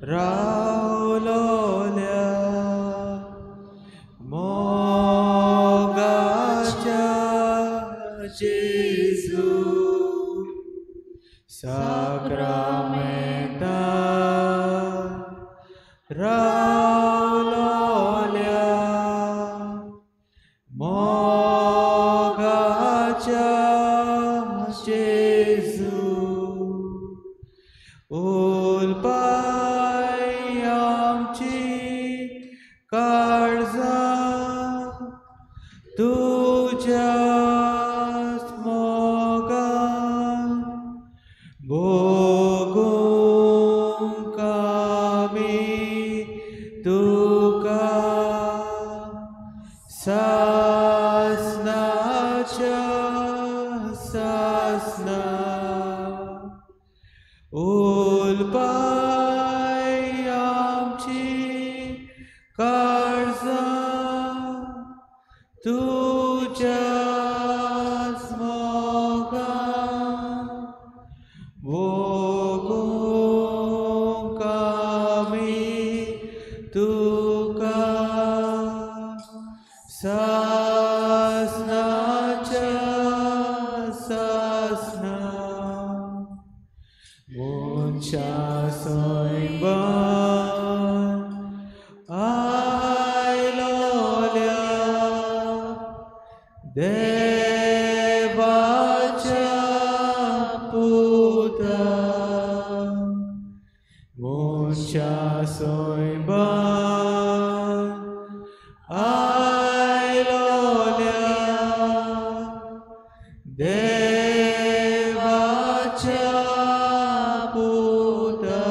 रावलोल्या मोगाच्या जेजू साक्रामेंता रावलोल्या मोगाच्या जेजू उलपाय आमची काळजां तुज्याच मोगान भोगूंक आमी तुका सासनाच्या सासना उलपाय आमची काळजां तुज्याच मोगान भोगूंक आमी तुका सासनाच्या सासना मनशा सैमान आयलोल्या देवाच्या पुता मनशा सैमान आयलोल्या देवाच्या पुता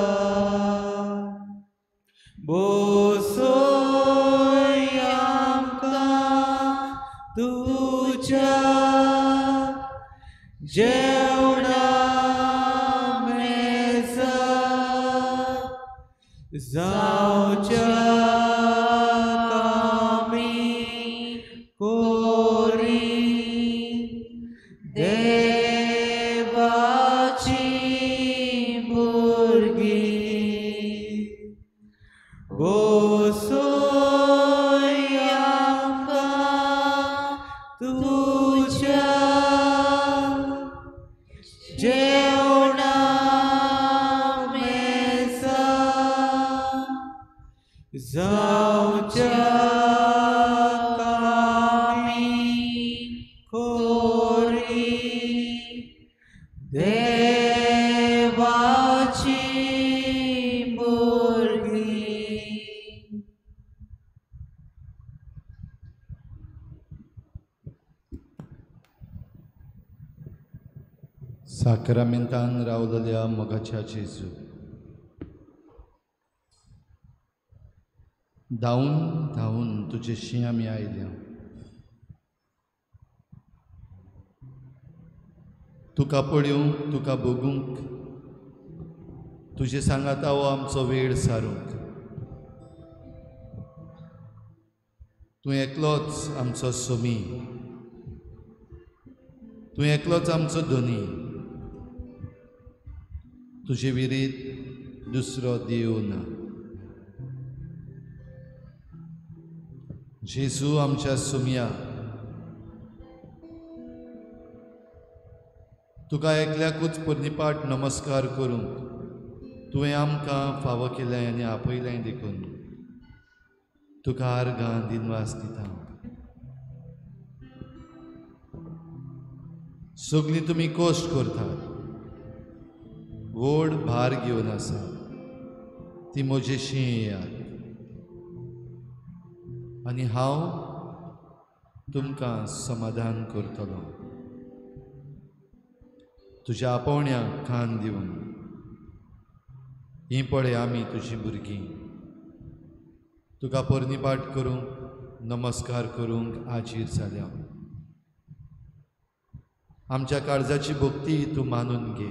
बसय आमकां तुज्या जेवणा मेजार जावच्या कामी कोरी देवाची भुरगीं बसय आमकां तुज्या जेवणा मेजार जावच्या कामी कोरी देवाची भुरगीं. साक्रामेंतान रावलेल्या मोगाच्या जेजू धांवून धांवून तुजेशी आमी आयल्या. तुका पळोवंक, तुका भोगूंक, तुजे सांगाता हो आमचो वेळ सारूंक. तूं एकलोच आमचो सोमी, तूं एकलोच आमचो धनी, तुजे विरीत दुसरो देव ना. जेजू आमच्या सोमया, तुका एकल्याकूच पुर्णिपाठ नमस्कार करूंक तुवें आमकां फावो केलें आनी आपयलें देखून तुका आर्गां दिनवास दिता. सगळीं तुमी कश्ट करतात, व्हड भार घेवन आसा, ती म्हजेशी येयात आनी हांव तुमकां समाधान करतलो. तुज्या आपोवण्याक कान दिवन हीं पळय आमी तुजीं भुरगीं तुका पोरणीपाठ करूंक, नमस्कार करूंक आजीर जाल्या. आमच्या काळजाची भक्ती तूं मानून घे,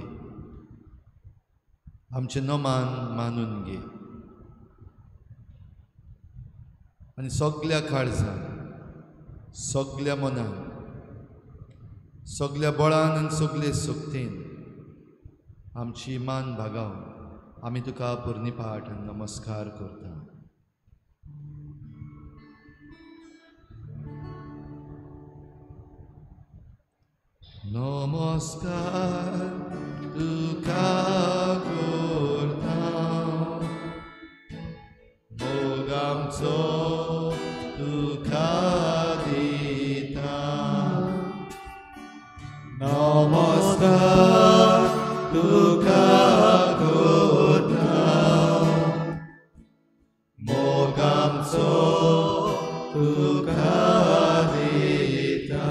आमचें नमान मानून घे आनी सगल्या काळजान, सगल्या मनान, सगल्या बळान आनी सगले शक्तीन आमची मान भागाव. आमी तुका पुर्णीपाठ नमस्कार करता. नमस्कार तुका करता, मोग आमचो तुका दिता. नमस्कार तुका करता, मोग आमचो तुका दिता.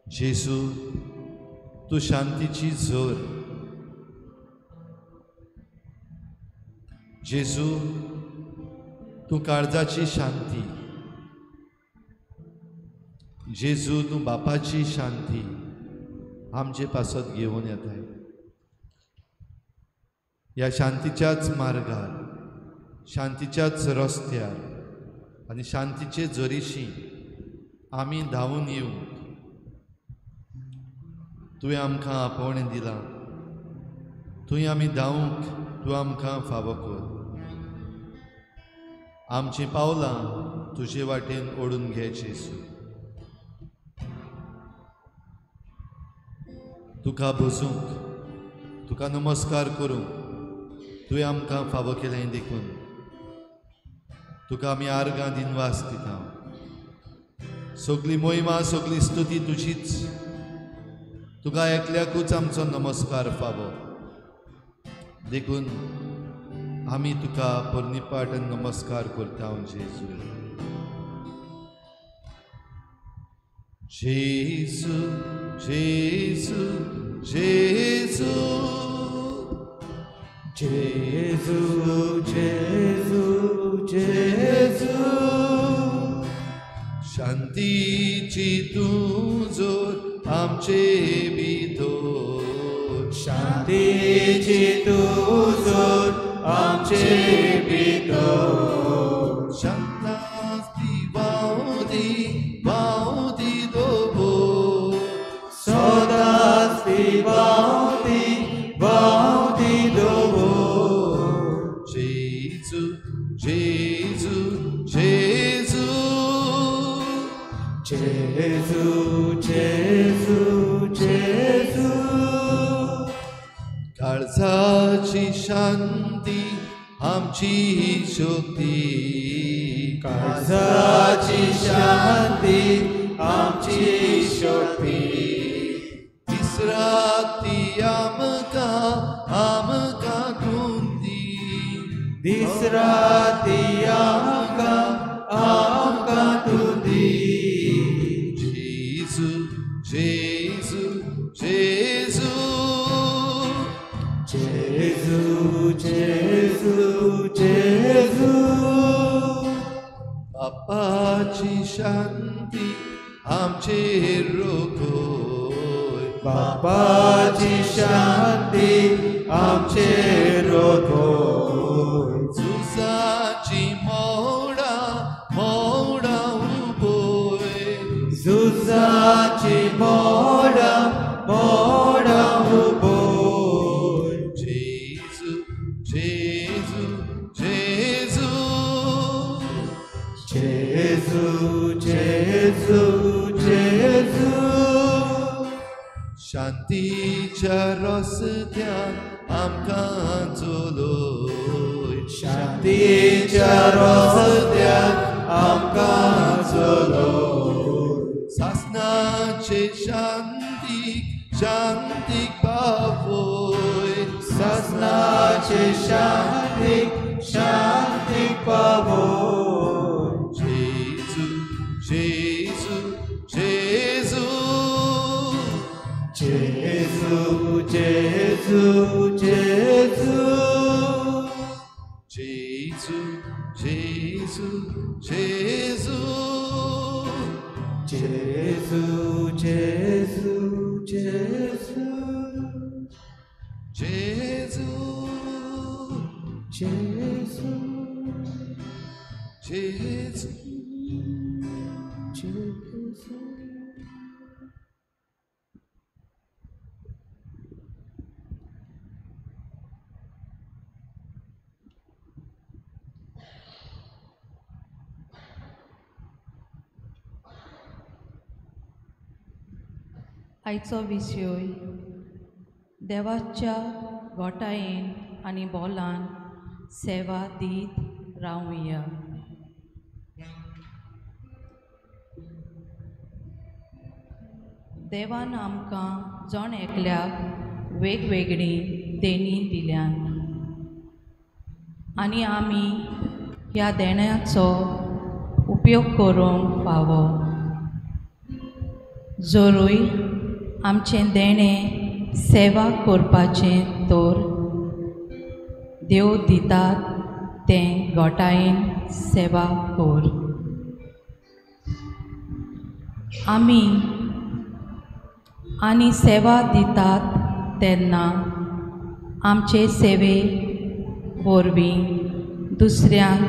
जेजू, तूं शांतीची जोर. जेजू, तूं काळजाची शांती. जेजू, तूं बापाची शांती आमचे पासत घेवन येताय. ह्या शांतीच्याच मार्गार, शांतीच्याच रस्त्यार आनी शांतीचे जरीशी आमी धांवून येवंक तुवें आमकां आपोवणें दिलां. तुवें आमी धांवूंक तूं आमकां फावो कर. आमचीं पावलां तुजे वाटेन ओडून घे जेजू. तुका बसूंक, तुका नमस्कार करूंक तुवें आमकां फावो केलें देखून तुका आमी आर्गां दिनवास दिता. सगली मोहिमा, सगली स्तुती तुजीच. तुका एकल्याकूच आमचो नमस्कार फावो देखून आमी तुका पुर्णीपाठ नमस्कार करता. जेजू, जेजू, जेजू, जेजू, जेजू, जेजू, जेजू. शांतीची तूं जोर आमचे भितर, शांतीची तूं जोर आमचे भितर. शांती व्हांवती व्हांवती दवर, सदांच ती व्हांवती व्हांवती दवर. जेजू, जेजू, जेजू, जेजू, जेजू, जेजू. काळजाची शांती आमची शक्ती, काळजाची शांती आमची शक्ती. दीस राती आमकां आमकां तूं दी, दीस राती आमकां आमकां तूं दी. जेजू, जेजू, जेजू, जेजू, जेजू, जेजू. बापाची शांती आमचेर रोखय, बापाची शांती आमचेर रोखय. झुजाची मोडां मोडां उबय, झुजाची मोडां मोडां उबय. जेजू, जेजू, जेजू, जेजू, जेजू, जेजू. शांतीच्या रस्त्यान आमकां चलय, शांतीच्या रस्त्यान आमकां चलय. सासणाचे शांतीक शांतीक पावय, सासणाचे शांतीक शांतीक पावय. जेजू, जेजू, जेजू, जेजू, जेजू, जेजू, जेजू, जेजू, जेजू, जेजू, जेजू, जेजू, जेजू, जेजू, जेजू, जेजू. आयचो विशय देवाच्या गोटायेन आनी बोलान सेवा दीत रावया. देवान आमकां जण एकल्याक वेगवेगळीं देणीं दिल्यात आनी आमी ह्या देण्याचो उपयोग करूंक फावो. जरूय आमचें देणें सेवा करपाचें तर देव दितात तें गोटायेन सेवा कर. आमी आनी सेवा दितात तेन्ना आमचे सेवे वरवीं दुसऱ्यांक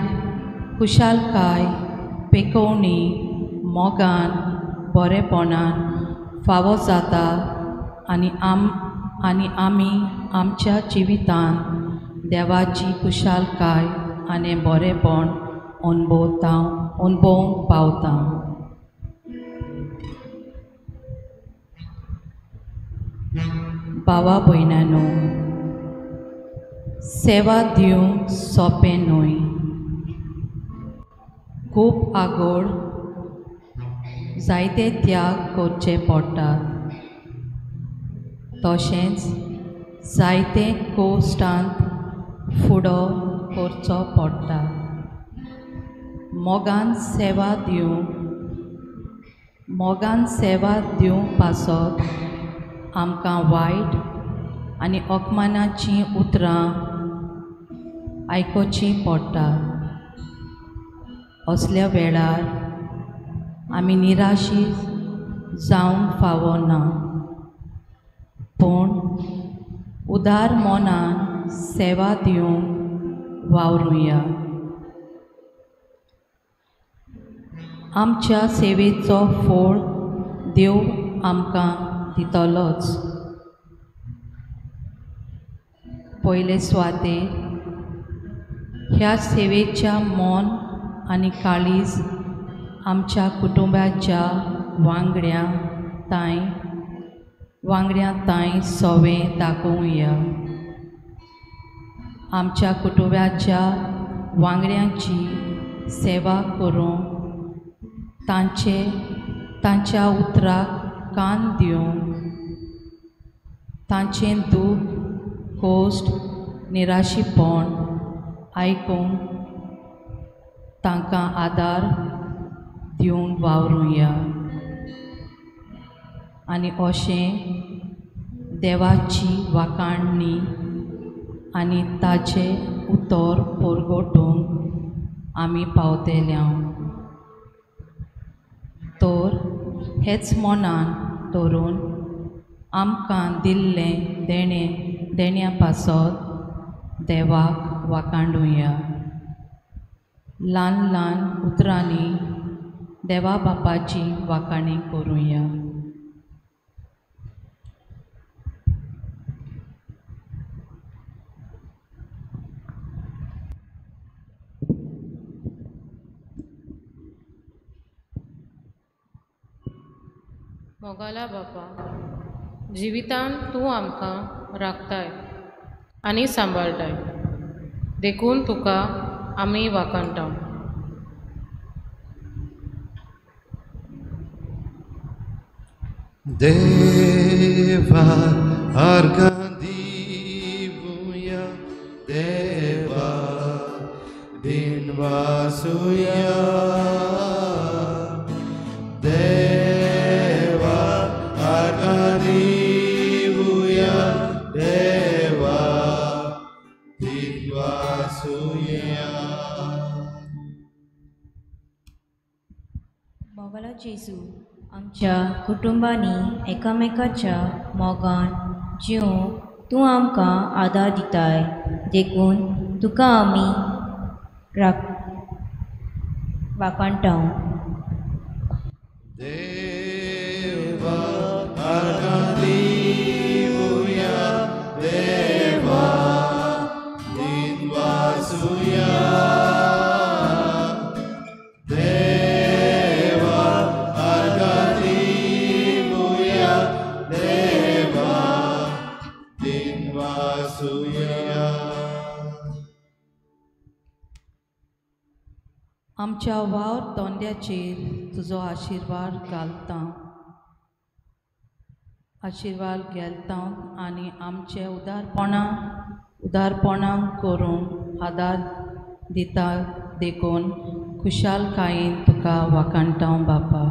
खुशालकाय, पेकोवणी, मोगान, बरेपणान फावो जाता आनी आमी आमच्या जिवितांत देवाची खुशालकाय आनी बरेपण अणभवूंक पावता. भावा भयणांनो, सेवा दिवंक सोंपें न्हय. खूब आगोळ जायते त्याग करचे पडटात, तशेंच जायते कोश्टांत फुडो करचो पडटा. मोगान सेवा दिवंक पासत आमकां वायट आनी अपमानाचीं उतरां आयकुचीं पडटा. असल्या वेळार आमी निराशी जावंक फावो ना, पूण उदार मनान सेवा दिवंक वावरुया. आमच्या सेवेचो फोळ देव आमकां दितलोच. पयले सुवातेर ह्या सेवेच्या मन आनी काळीज आमच्या कुटुंबाच्या वांगड्यां तांय सोवें दाखोवया. आमच्या कुटुंबाच्या वांगड्यांची सेवा करूंक, तांच्या उतराक कान दिवंक, तांचें दूख, कोश्ट, निराशीपण आयकूंक तांकां आदार दिवंक वावरुया. आनी अशें देवाची वाखाणणी आनी ताचें उतर परगटूंक आमी पावतले. तर हेच मनान धरून आमकां दिल्लें देण्या पासत देवाक वाखाणुया. ल्हान ल्हान उतरांनी देवा बापाची वाखाणी करुया. मोगाला बापा, जिवितान तूं आमकां राखताय आनी सांबाळटाय, देखून तुका आमी वाखाणटा. देवा आर्गां दिवया, देवा दिनवासुया, देवा आर्गां दिवया, देवा दिनवासुया. मोगाला जेजू, आमच्या कुटुंबांनी एकामेकाच्या मोगान जिवंक तूं आमकां आदार दिताय, देखून तुका आमी वाखाणटा. देवा आर्गां दिवया, देवा दिनवासुया, देवा आर्गां दिवया, आमच्या वावर दोंड्याचेर तुजो आशिर्वाद घालता, आशिर्वाद घेता आनी आमचे उदारपणां करून आदार दिता देखून खुशालकायेन तुका वाखाणटा बापा.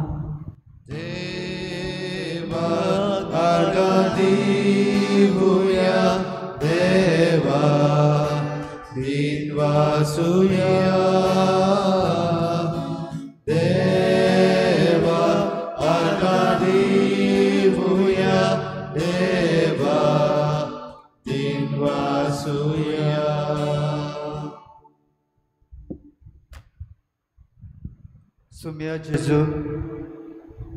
देवा आर्गां दिवया, देवा दिनवासुया, देवा आर्गां दिवया, देवा दिनवासुया. सुम्या जेजू,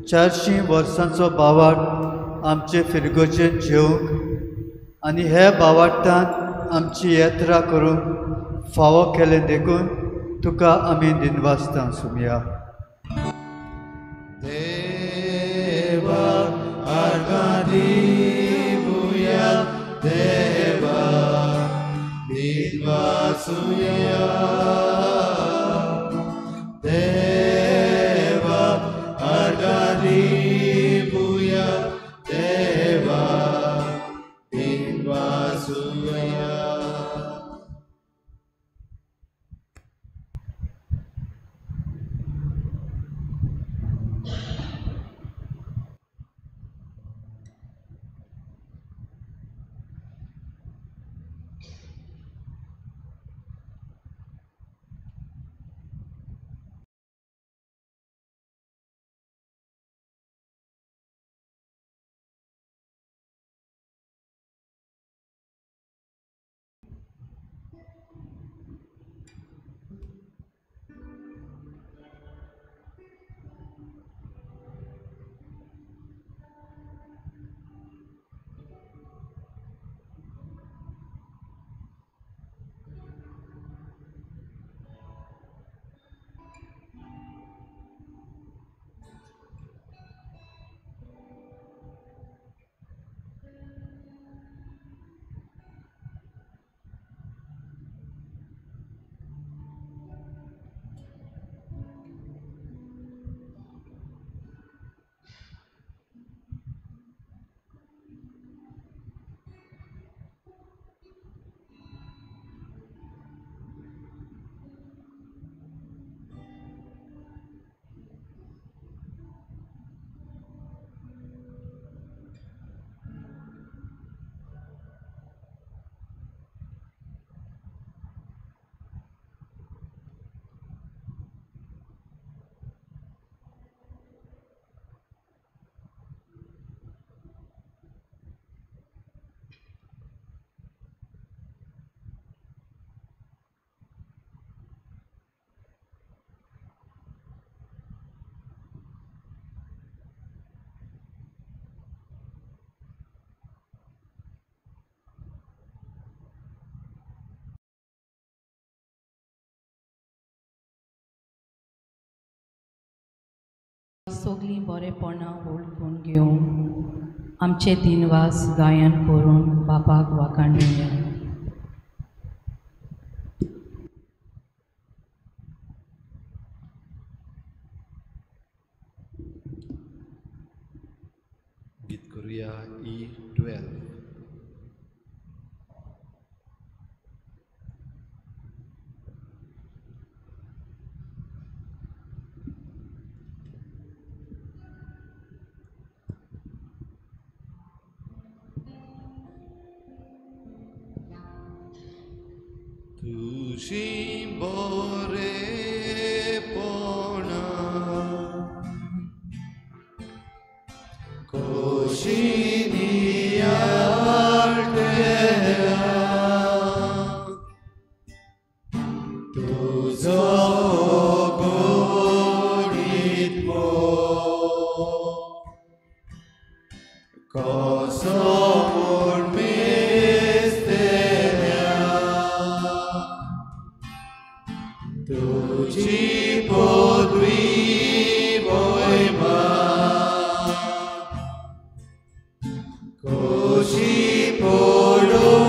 400 वर्सांचो बावाट आमचे फिरगोजेन जेवंक आनी हे बावाटान आमची यात्रा करूंक फावो केलें देखून तुका आमी दिनवासता सुम्या. देवा आर्गां दिवया, देवा दिनवासुया, देवा आर्गां दिवया, देवा दिनवासुया. सगळीं बरेपणां वळखून घेवन आमचे दिनवास गायन करून बापाक वाखाणुया. गीत करूया E12. तुशी बरेपणा कोशिनी आळटेया, तुजो गोडीत मोग कसो म्हूण मेजतेल्या, तुजी पदवी मोहिमा कशी पळयतल्या,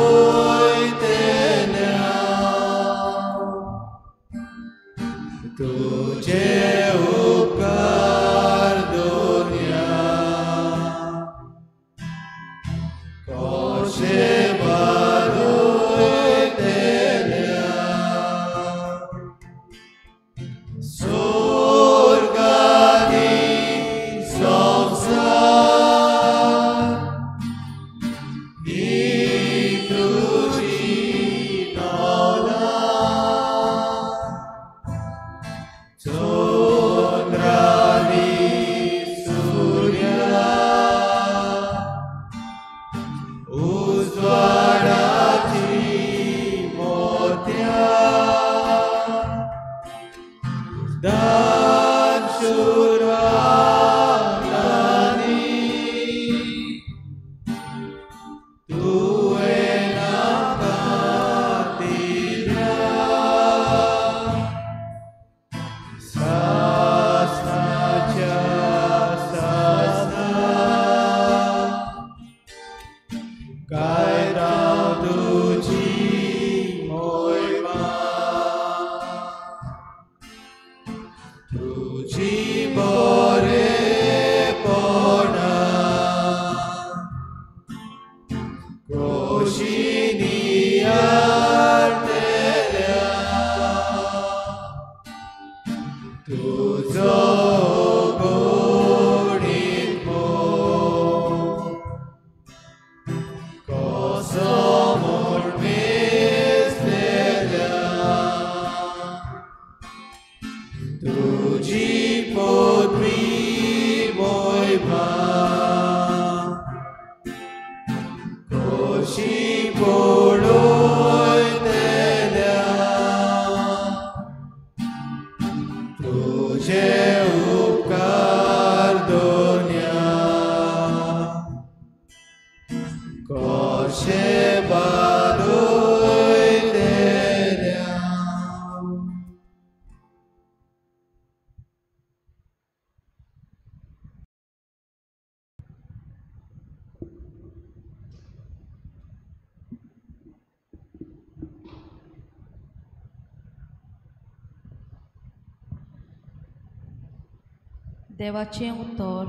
देवाचें उतर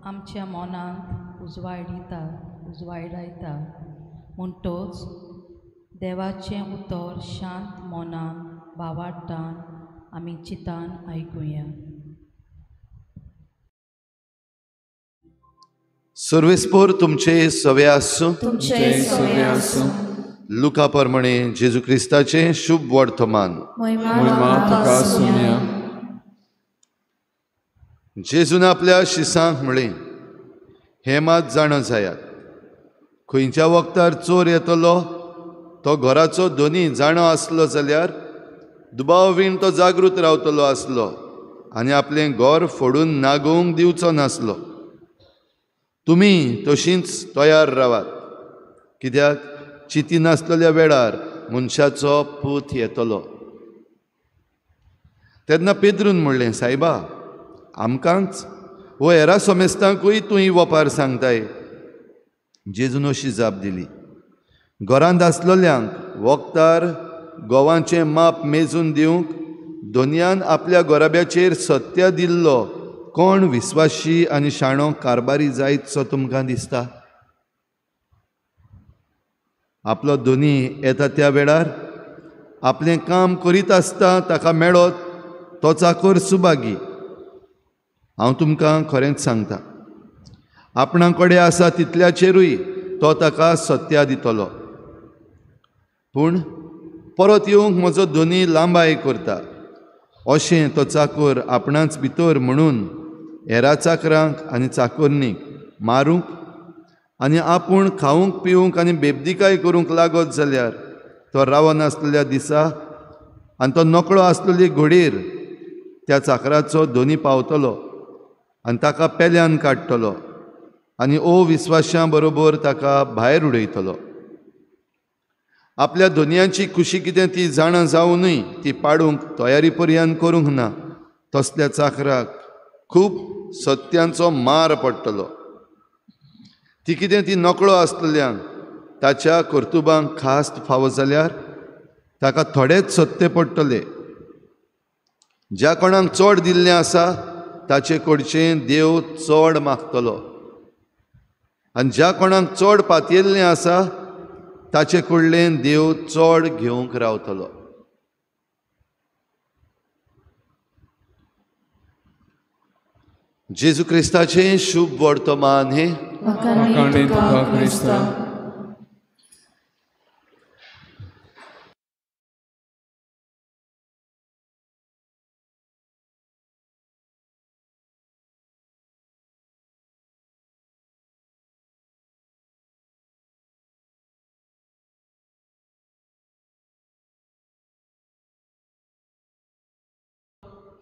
आमच्या मनांत उजवाडिता उजवाडायता म्हणटच देवाचें उतर शांत मनान भावार्थान आमी चिंतान आयकुया. सर्वेस्पोर तुमचे सवे आसूं. लुका प्रमाणे जेजू क्रिस्ताचें शुभ वर्तमान. जेजून आपल्या शिसांक म्हळें, हें मात जाणा जायात, खंयच्या वखतार चोर येतलो तो घराचो धनी जाणो आसलो जाल्यार दुबाव वीण तो जागृत रावतलो आसलो आनी आपलें घर फोडून नागोवंक दिवचो नासलो. तुमी तशींच तयार रावात, कित्याक चिंती नासलेल्या वेळार मनशाचो पूत येतलो. तेन्ना पेद्रून म्हणलें, सायबा, आमकांच वो हेरा समेस्तांकूय तूं ही वपार सांगताय? जेजून अशी जाप दिली, घरांत आसलेल्यांक वखदार गोवांचें माप मेजून दिवंक दोनयान आपल्या गोराब्याचेर सत्या दिल्लो कोण विस्वाशी आनी शाणो कारबारी जायतसो तुमकां दिसता? आपलो धनी येता त्या वेळार आपलें काम करीत आसता ताका मेळत तो चाकोर सुभागी. हांव तुमकां खरेंच सांगता, आपणा कडेन आसा तितल्याचेरूय तो ताका सत्या दितलो. पूण परत येवंक म्हजो धनी लांबाय करता अशें तो चाकोर आपणाच भितर म्हणून हेरा चाकरांक आनी चाकोरनीक मारूंक आनी आपूण खावंक पिवंक आनी बेबदिकाय करूंक लागत जाल्यार तो रावनासलेल्या दिसा आनी तो नकळो आसलेली घोडयेर त्या चाकराचो धनी पावतलो आनी ताका पेल्यान काडटलो आनी अविस्वाशां बरोबर ताका भायर उडयतलो. आपल्या धनयांची खुशी कितें ती जाणा जावनूय ती पाडूंक तयारी पर्यान करूंक ना तसल्या चाकराक खूब सत्यांचो मार पडटलो. ती कितें ती नकळो आसलेल्यांक ताच्या कर्तुबांक खास फावो जाल्यार ताका थोडेच सत्ते पडटले. ज्या कोणाक चड दिल्लें आसा ताचे कडचें देव चड मागतलो आनी ज्या कोणाक चड पातयेल्लें आसा ताचे कडलें देव चड घेवंक रावतलो. जेजू क्रिस्ताचें शुभ वर्तमान हें.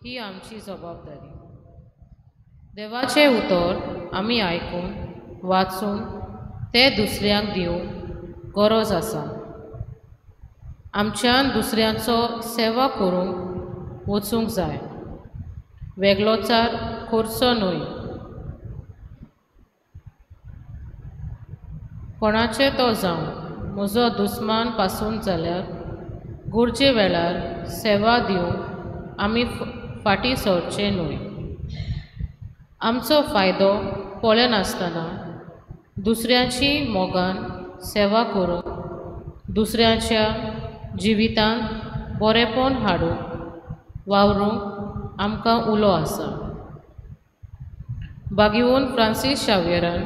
ही आमची जबाबदारी. देवाचें उतर आमी आयकून वाचून तें दुसऱ्यांक दिवंक गरज आसा. आमच्यान दुसऱ्यांचो सेवा करूंक वचूंक जाय, वेगळोचार करचो न्हय. कोणाचें तो जावं म्हजो दुस्मान पासून जाल्यार गरजे वेळार सेवा दिवंक आमी फाटीं सरचें न्हय. आमचो फायदो पळयनासतना दुसऱ्यांची मोगान सेवा करूंक, दुसऱ्यांच्या जिवितांत बरेपण हाडूंक वावरूंक आमकां उलो आसा. बागीवन फ्रांसीस शाव्येरान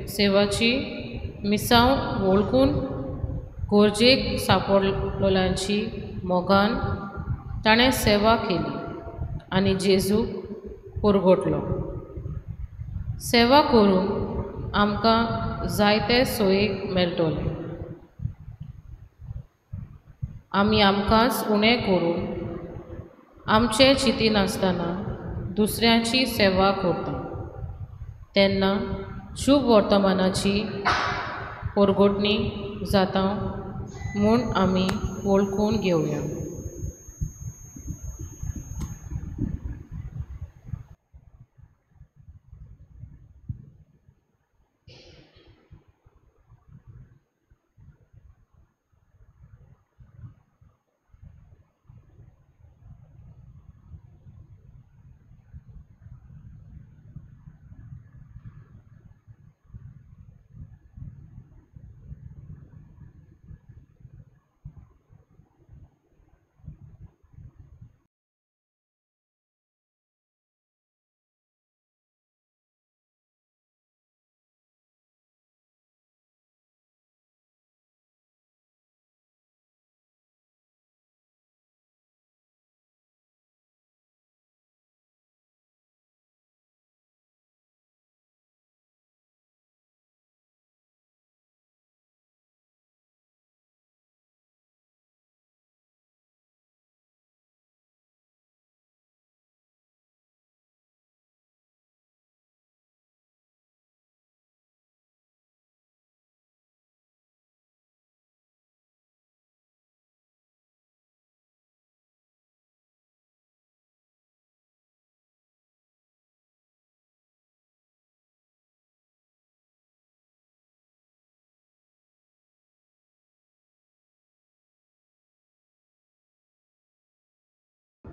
सेवाची मिसांव वळखून गरजेक सांपडलेल्यांची मोगान ताणें सेवा केली आनी जेजूक पुरगोटलो. सेवा करूंक आमकां जायते सोयीक मेळटले. आमी आमकांच उणें करून आमचें चिंतिनासतना दुसऱ्यांची सेवा करता तेन्ना शुभ वर्तमानाची परगटणी जाता म्हूण आमी वळखून घेवया.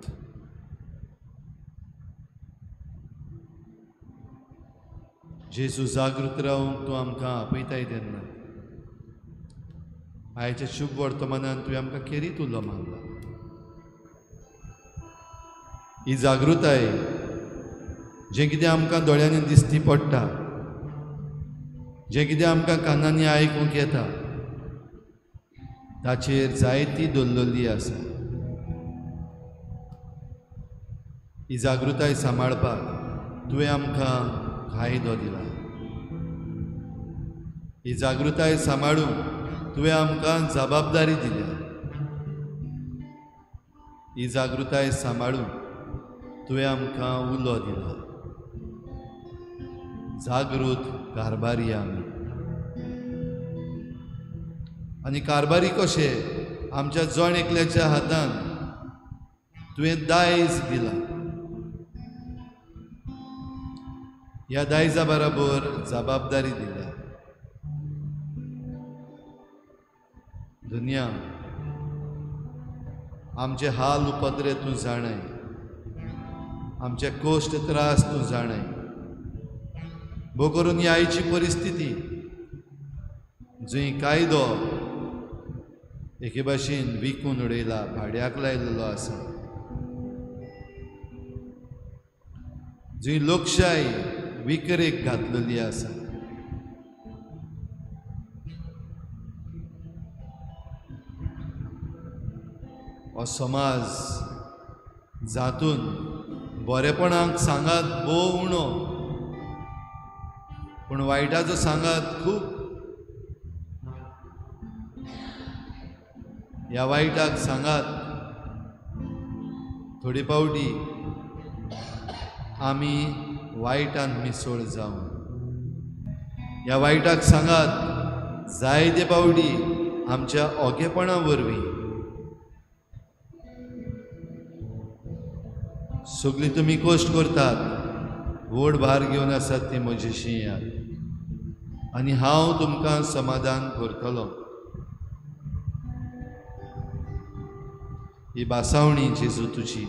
जागृत. जेजू जागृत रावंक तूं आमकां आपयताय तेन्ना आयच्या शुभ वर्तमानान तुवें आमकां खेरीत उलो मारला. ही जागृताय जें कितें आमकां दोळ्यांनी दिसती पडटा, जें कितें आमकां कानांनी आयकूंक येता ताचेर जायती दवरलेली आसा. ही जागृताय सांबाळपाक तुवें आमकां कायदो दिला. ही जागृताय सांबाळूंक तुवें आमकां जबाबदारी दिल्या. ही जागृताय सांबाळूंक तुवें आमकां उलो दिला. जागृत कारभारी आमी. आनी कारभारी कशे आमच्या जण एकल्याच्या हातान तुवें दायज दिला. ह्या दायजा बराबर जबाबदारी दिल्या. दुनिया आमचे हाल उपद्रे तूं जाणाय, आमचे कश्ट त्रास तूं जाणाय. भोव करून ही आयची परिस्थिती जंय कायदो एके भाशेन विकून उडयला, भाड्याक लायलेलो आसा, जंय लोकशाय विकरेक घातलेली आसा, हो समाज जातून बरेपणाक सांगात भोव उणो पूण वायटाचो सांगात खूब. ह्या वायटाक सांगात थोडे पावटी आमी वायटान मिसळ जावन, ह्या वायटाक सांगात जायते पावटी आमच्या ओगेपणा वरवीं सगळीं तुमी कश्ट करतात, व्हड भार घेवन आसात ती म्हजेशी येयात आनी हांव तुमकां समाधान करतलो. ही भासावणी जेजू तुजी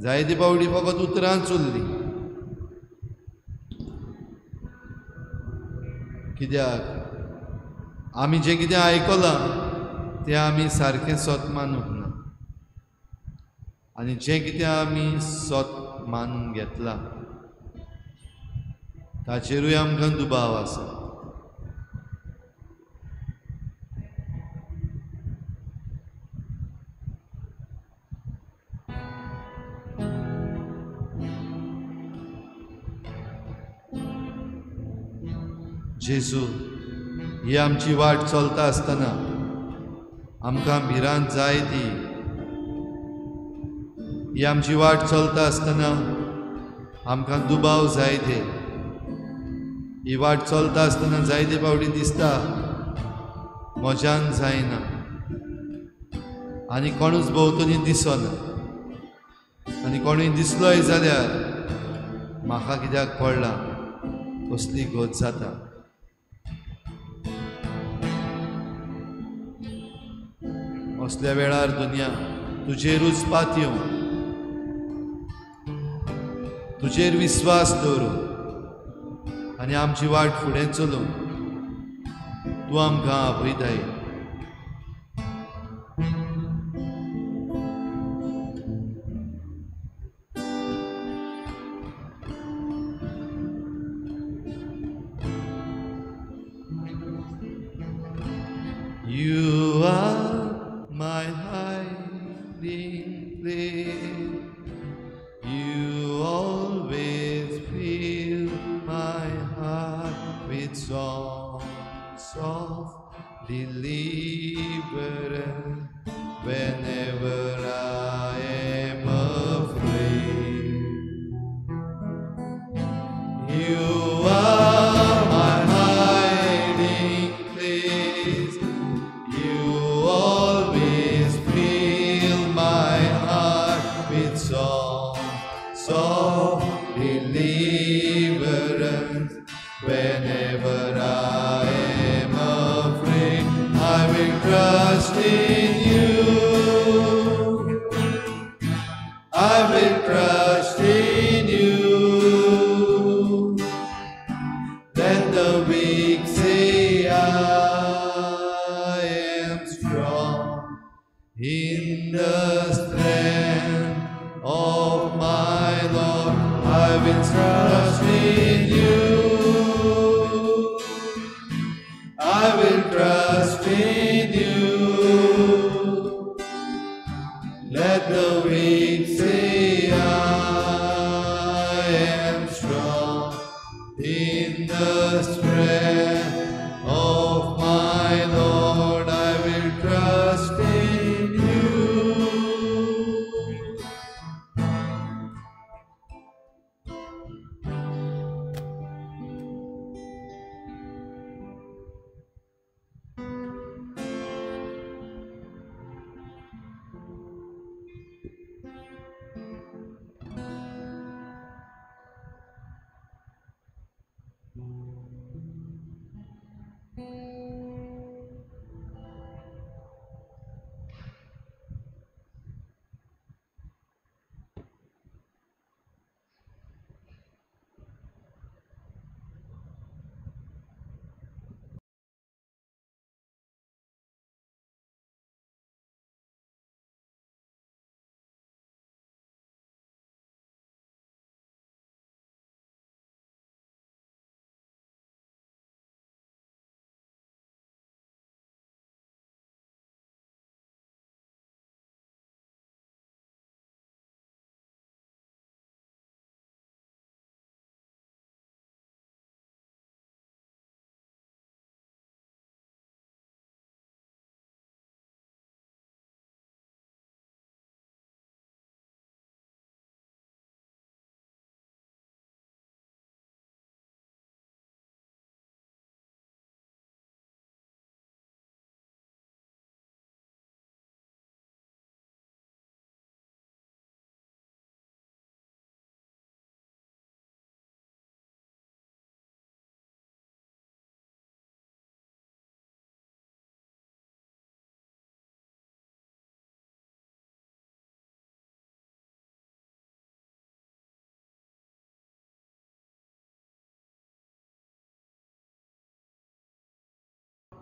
जायते पावटी फकत उतरां चुल्ली. कित्याक आमी जें कितें आयकलां तें आमी सारकें सत मानूंक ना आनी जें कितें आमी सत मानून घेतलां ताचेरूय आमकां दुबाव आसा. जेजू ही आमची वाट चलता आसतना आमकां भिरांत जाय ती, ही आमची वाट चलता आसतना आमकां दुबाव जाय ते, ही वाट चलता आसतना जायते फावटी दिसता म्हज्यान जायना आनी कोणूच भोंवतणी दिसना आनी कोणूय दिसलोय जाल्यार म्हाका कित्याक पडलां कसली गत जाता. असल्या वेळार दुनिया तुजेरूच पातयो, तुजेर विस्वास दवरून आनी आमची वाट फुडें चलून तूं आमकां आपयताय. You are my hiding place. You always fill my heart with songs of deliverance whenever I am afraid. You are my hiding place. You always fill my heart with songs of deliverance whenever I am afraid. I will trust in you. In the strength of my Lord, I will trust in you. I will trust in you. Let the weak say I am strong in the strength of my Lord. I will trust in you.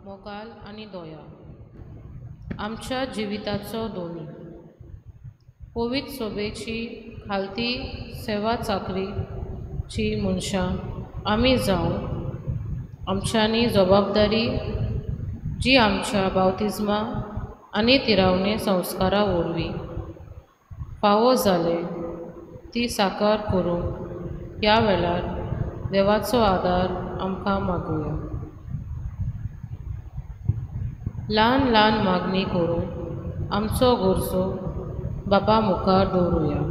मोगाल आनी दया आमच्या जिविताचो दोनी पवित्र सोबेची खालती सेवा चाकरीची मनशां आमी जावन आमच्यांनी जबाबदारी जी आमच्या बावतिज्मा आनी तिरावणे संस्कारा वरवीं फावो जाले ती साकार करूंक ह्या वेळार देवाचो आदार आमकां मागुया. ल्हान ल्हान मागणी करून आमचो गरजो बापा मुखार दवरुया.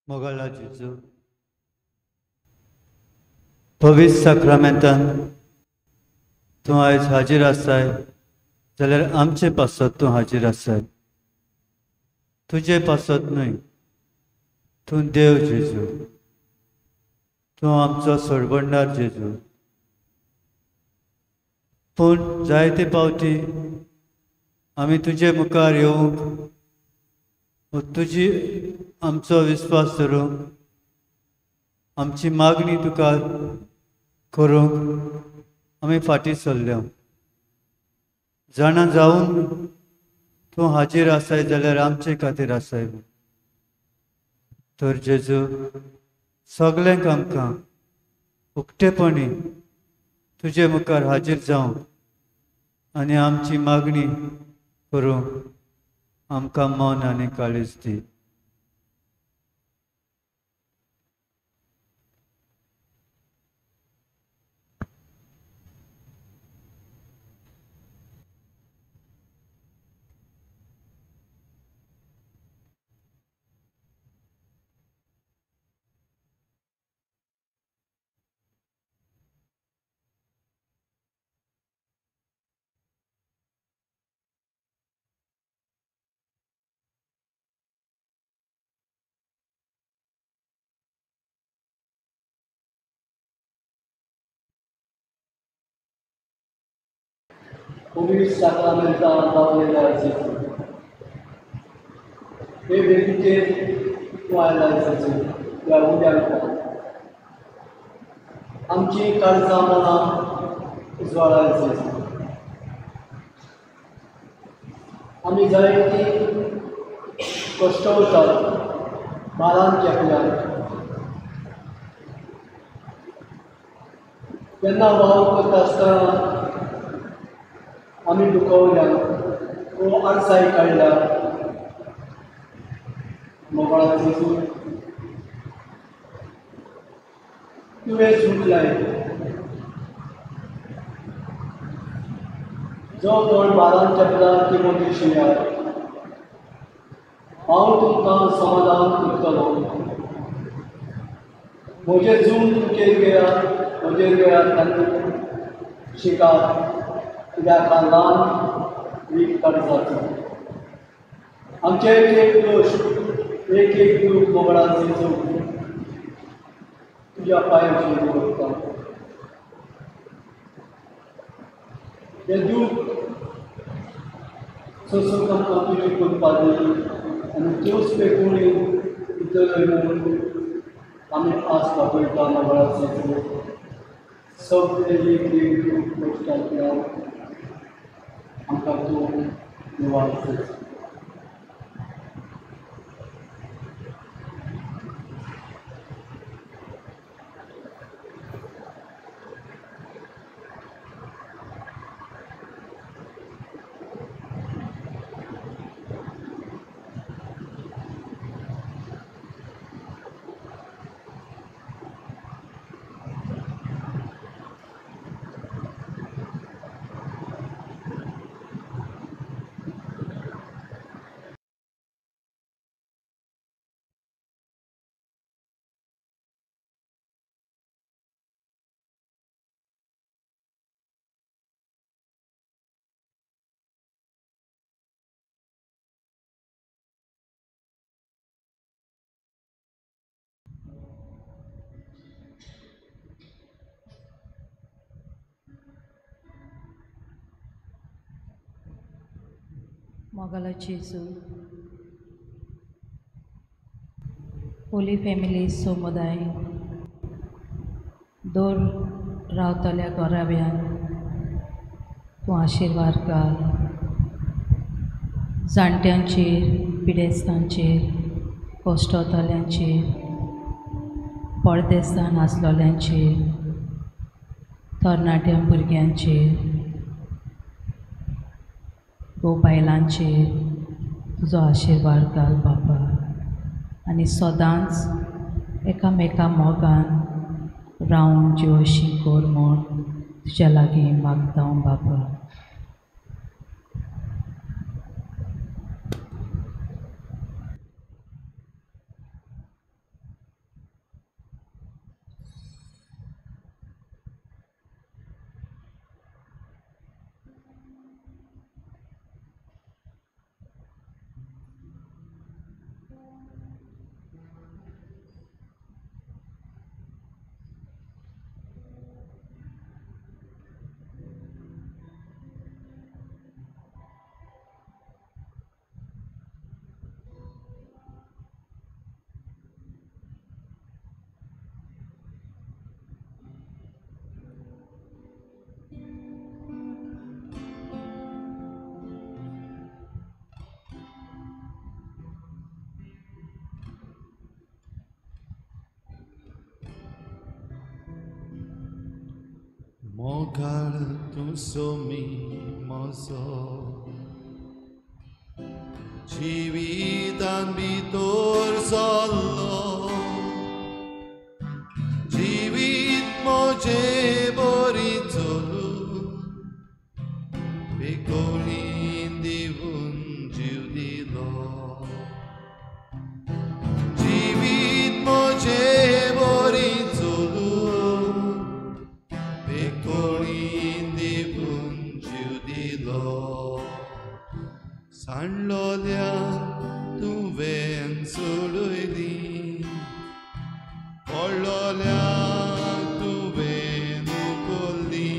मोगाळा जेजू, पवित्र साक्रामेंतान तूं आयज हाजीर आसाय जाल्यार आमचे पासत तूं हाजीर आसाय, तुजे पासत न्हय. तूं देव जेजू, तूं आमचो सोडवणदार जेजू. पूण जायते पावटी आमी तुजे मुखार येवंक तुजी आमचो विस्वास धरूंक, आमची मागणी तुका करूंक आमी फाटीं सरल्या. जाणा जावन तूं हाजीर आसाय जाल्यार आमचे खातीर आसाय. तर जेजू, सगल्यांक आमकां उक्तेपणी तुजे मुखार हाजीर जावंक आनी आमची मागणी करूंक आमकां मन आनी काळीज दी. पवित्र साक्रामेंतान पावलेल्या जेजू, हे वेदीचेर तूं आयला जेजू, ह्या उद्यान आमची काळजां मनां उजवाडाय जेजू. आमी जायती कश्टवतात मारान केपल्यात, तेन्ना वावर करता आसतना आमी दुखवल्या वो आडसाय काडल्या. मोगाळा जेजू, तुवें सुटलाय जो कोण बारान चेपला तिमोती शियार, हांव तुमकां समाधान करतलो. म्हजें जून तुमचेर घेयात, म्हजेर घेयात आनी शिकात, कित्याक ल्हान वीक काडजाचो. आमचे एक एक दोश, एक एक दूख मोगळा जेजू तुज्या पांयाचेर दवरता. हें दूख सोंसूंक आमकां तुजी कृपा दी आनी त्योच पेकुणी भितर म्हणून आमी आस दाखयता. मोगळा जेजू, सगळे एक एक दूख कश्टांतल्यान आमकां तूं निवार जेजू. मोगालो जेजू, होली फॅमिली समुदाय दर रावतल्या घराब्यान तूं आशिर्वाद घाल. जाणट्यांचेर, पिडेस्तांचेर, कश्टवतल्यांचेर, परदेसान आसलोल्यांचेर, तरणाट्या भुरग्यांचेर, गो बायलांचेर तुजो आशिर्वाद घाल बाबा. आनी सदांच एकामेका मोगान रावन जिवशी कर म्हूण तुज्या लागीं मागता हांव बाबा. मोगाळ तूं सोमी म्हजो जिवितान भितर सरलो जिवीत म्हजें बरी चलूं बेकोणीन दिवन जीव दिलो जिवीत म्हजें बरी चलूं बेकोणीन दिवन जीव दिलो सांडलोल्या तुवें सोडयली पडलोल्या तुवें उखल्ली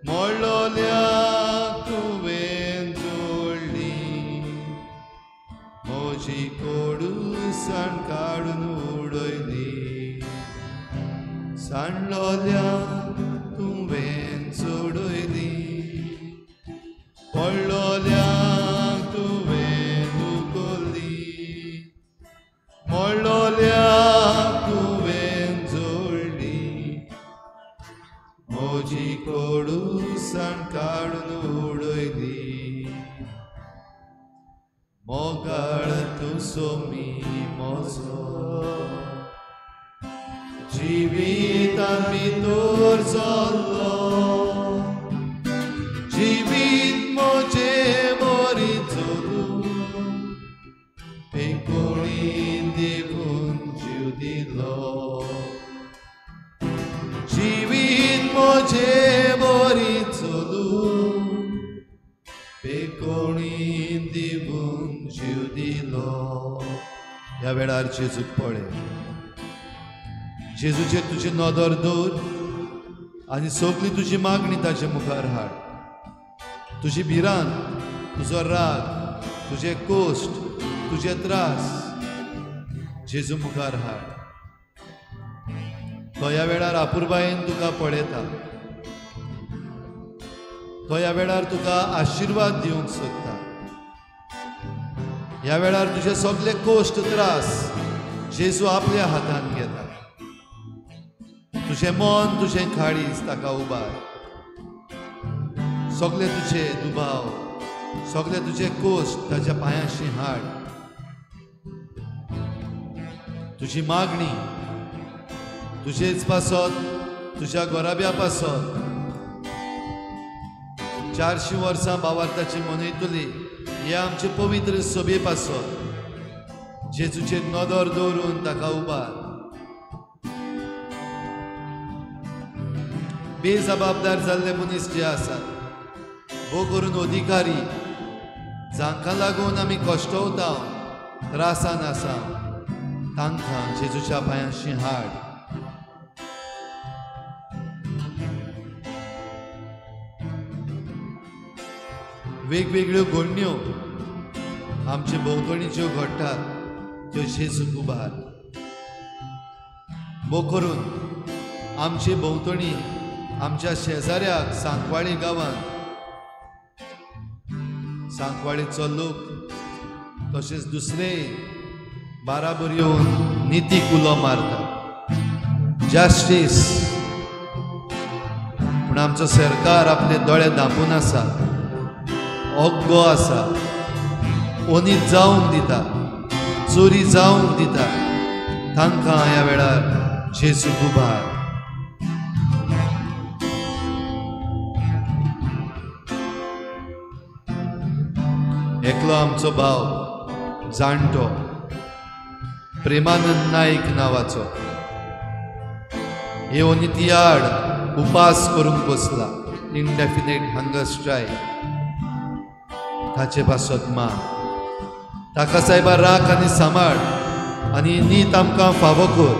मोडलोल्या तुवें जोडली म्हजी कोडूसाण काडून उडयली सांडलोल्या तुवें सोडयली पडलोल्या तुवें उखल्ली मोडलोल्या तुवें जोडली म्हजी कोडूसाण काडून उडयली मोगाळ तूं सोमी म्हजो जिवितान भितर सरलो जिवीत म्हजें बरी चलूं बेकोणीन दिवन जीव दिलो जिवीत म्हजें बरी चलूं बेकोणीन दिवन जीव दिलो. ह्या वेळार जेजूक पळय, जेजूचेर तुजी नदर दवर आनी सगली तुजी मागणी ताचे मुखार हाड. तुजी भिरांत, तुजो राग, तुजे कोश्ट, तुजे त्रास जेजू मुखार हाड. तो ह्या वेळार आपुरबायेन तुका पळयता, तो ह्या वेळार तुका आशिर्वाद दिवंक सोदता. ह्या वेळार तुजे सगले कोश्ट त्रास जेजू आपल्या हातान घेता. तुजें मन, तुजें काळीज ताका उबार. सगले तुजे दुबाव, सगले तुजे कोश्ट ताच्या पांयांशी हाड. तुजी मागणी तुजेच पासत, तुज्या घराब्या पासत 400 वर्सां बावार्थाची मनयतली हे आमचे पवित्र सभे पासत जेजूचेर नदर दवरून ताका उबार. बेजबाबदार जाल्ले मनीस जे आसात, भोव करून अधिकारी, जांकां लागून आमी कश्टवता, त्रासान आसा, तांकां जेजूच्या पांयांशी हाड. वेगवेगळ्यो घडण्यो आमचे भोंवतणी ज्यो घडटात त्यो जेजूक उबार. भोव करून आमचे भोंवतणी आमच्या शेजाऱ्याक सांकवाळी गांवांत सांकवाळीचो लोक तशेंच दुसरे बाराबर येवन नितीक उलो मारता, जस्टीस. पूण आमचो सरकार आपले दोळे धांपून आसा, ओग्गो आसा, ओनीत जावंक दिता, चोरी जावंक दिता. तांकां ह्या वेळार जेजूक उबार. एकलो आमचो भाव जाणटो प्रेमानंद नायक नांवाचो हे ओनिती आड उपास करूंक बसला, इनडेफिनेट हंगर स्ट्रायक. ताचे पासत मान, ताका सायबा राख आनी सांबाळ आनी नीत आमकां फावो कर.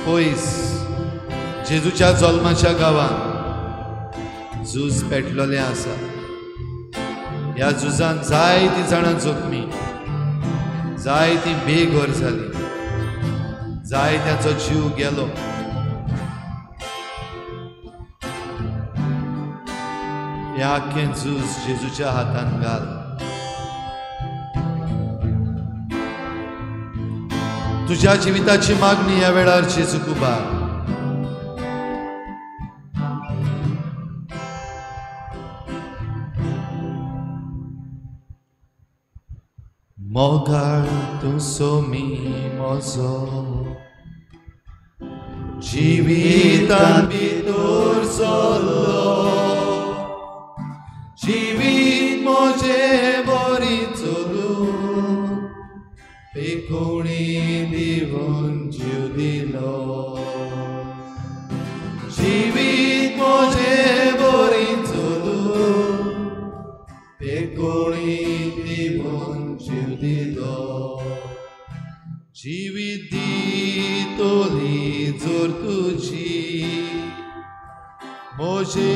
पयस जेजूच्या जल्माच्या गांवांत झूज पेटलेलें आसा. ह्या झुजान जायतीं जाणां जखमी, जायतीं बेघर जालीं, जायत्यांचो जीव गेलो. हें आख्खें झूज जेजूच्या हातान घाल. तुज्या जिविताची मागणी ह्या वेळार जेजूक उबार. मोगाळ तूं सोमी म्हजो जिवितान भितर सरलो, जिवीत म्हजें बरी चलूं पेकोणी दिवन जीव दिलो. जिवीत म्हजें बरी चलूं पेकोणी दिवन जीव दिलो. जिवीत दितली जर तुजी म्हजे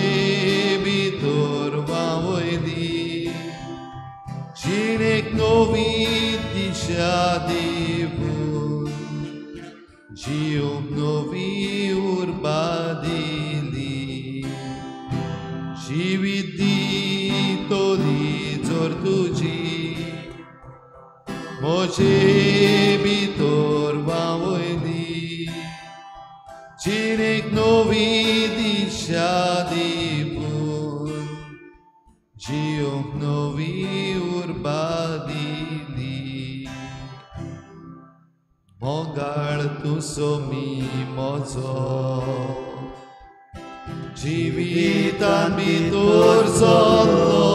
भितर व्हांवयली, जिणेक नवी दिशा दिवन जिवंक नवी उर्बा दिली. जिवीत दितली जर तुजी म्हजे भितर व्हांवयली, जिणेक नवी दिशा दिवन जिवंक नवी उर्बा दिली. मोगाळ तूं सोमी म्हजो जिवितान भितर सरलो,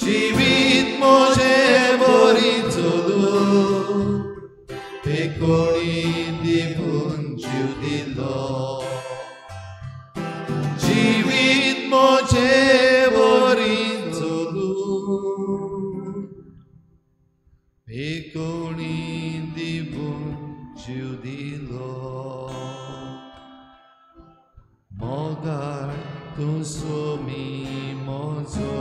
जिवीत म्हजें बरी चलूं पेकोणी दिवन जीव दिलो. जिवीत म्हजें बरी चलूं पेकोणी दिवन जीव दिलो. मोगाळ तूं सोमी म्हजो.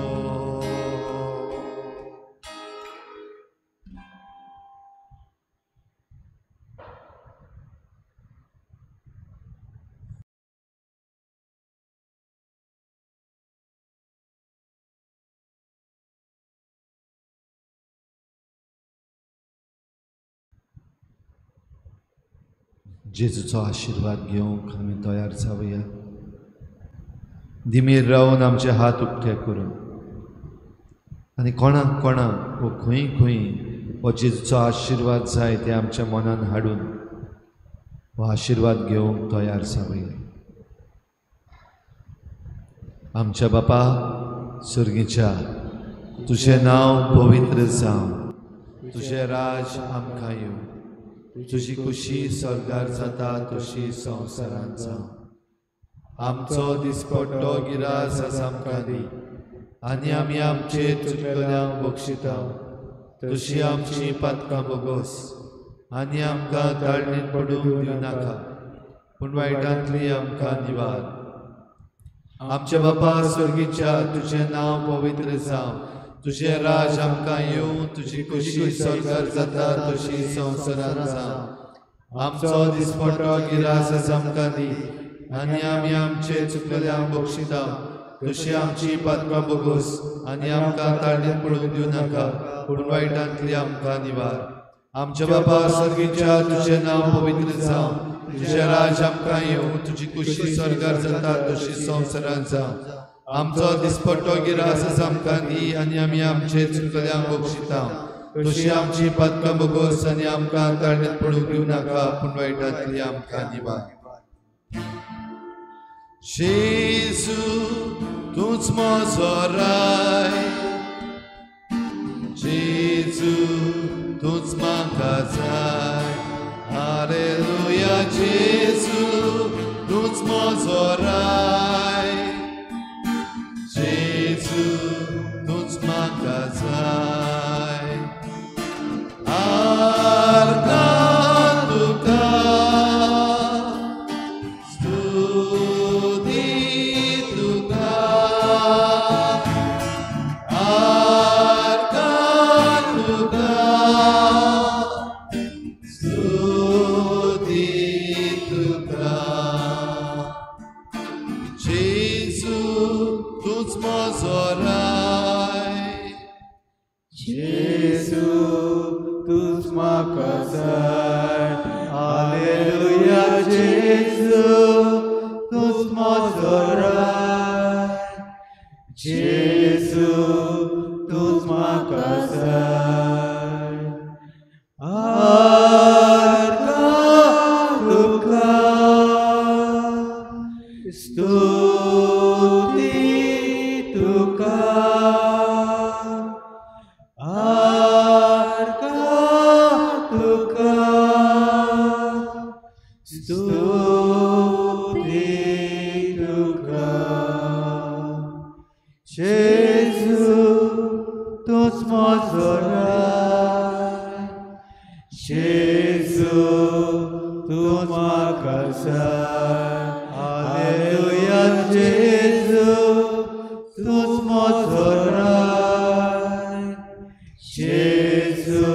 जेजूचो आशिर्वाद घेवंक आमी तयार जावया. दिमीर रावन आमचे हात उक्ते करून आनी कोणाक कोणाक वो खंय खंय हो जेजूचो आशिर्वाद जाय ते आमच्या मनान हाडून हो आशिर्वाद घेवंक तयार जावया. आमच्या बापा सर्गीच्या, तुजें नांव पवित्र जावं, तुजें राज आमकां येवं, तुजी खुशी स्वर्गार जाता तशी संवसारांत जावं. आमचो दिसपट्टो गिरास आज आमकां दी आनी आमी आमचे चुकल्यांक बक्षिता तशी आमची पातकां बोगोस आनी आमकां ताळणीत पडूंक दिवं नाका, पूण वायटांतली आमकां निवार. आमच्या बापा स्वर्गीच्या, तुजें नांव पवित्र जावं, तुजें राज आमकां येवं, तुजी खुशी स्वर्गार जाता तशी संवसारांत जावं. आमचो दिसपट्टो गिरास आज आमकां दी आनी आमी आमचे चुकल्यांक बक्षिता तशी आमची पातकां बोगोस आनी आमकां ताळणीत पडूंक दिवं नाका, पूण वायटांतली आमकां निवार. आमच्या बापा स्वर्गीच्या, तुजें नांव पवित्र जावं, तुजें राज आमकां येवं, तुजी खुशी स्वर्गार जाता तशी संवसारांत जावं. आमचो दिसपट्टो गिरास आमकां दी आनी आमी आमचे चुकल्यांक बक्षिता तशी आमची पातकां बोगोस आनी आमकां ताळणीत पडूंक दिवं नाका, पूण वायटांतली आमकां निवार. जेजू तूंच म्हजो राय, जेजू तूंच म्हाका जाय. हालेलुया, जेजू तूंच म्हजो राय, जेजू तूंच म्हाका जाय. आर्गां तुका स्तुती तुका, आर्गां तुका स्तुती तुका. म्हाका जाय. हालेलुया जेजू तूंच म्हजो राय, जेजू तूंच म्हाका जाय. आर्गां तुका स्तुती तुका, आर्गां तुका स्तुती तुका. जेजू तूंच म्हजो राय, जेजू तूंच म्हाका जाय. हालेलुया जेजू तूंच म्हजो राय, जेजू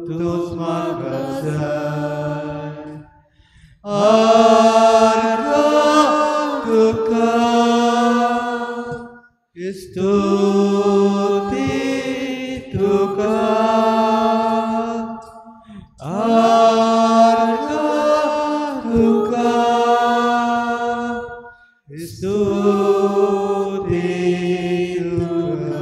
तूंच म्हाका जाय. आर्गां तुका स्तुती तुका, आर्गां तुका स्तुती तुका.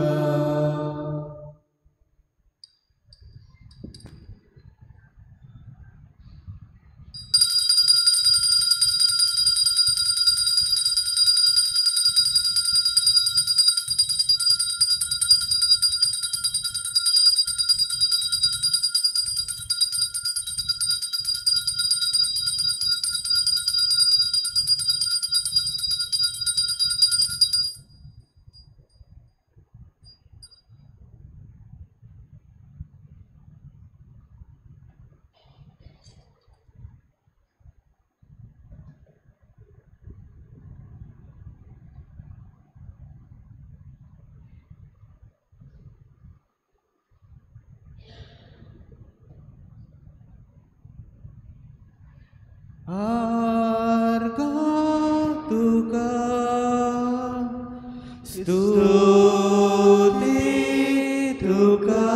आर्गां तुका स्तुती तुका,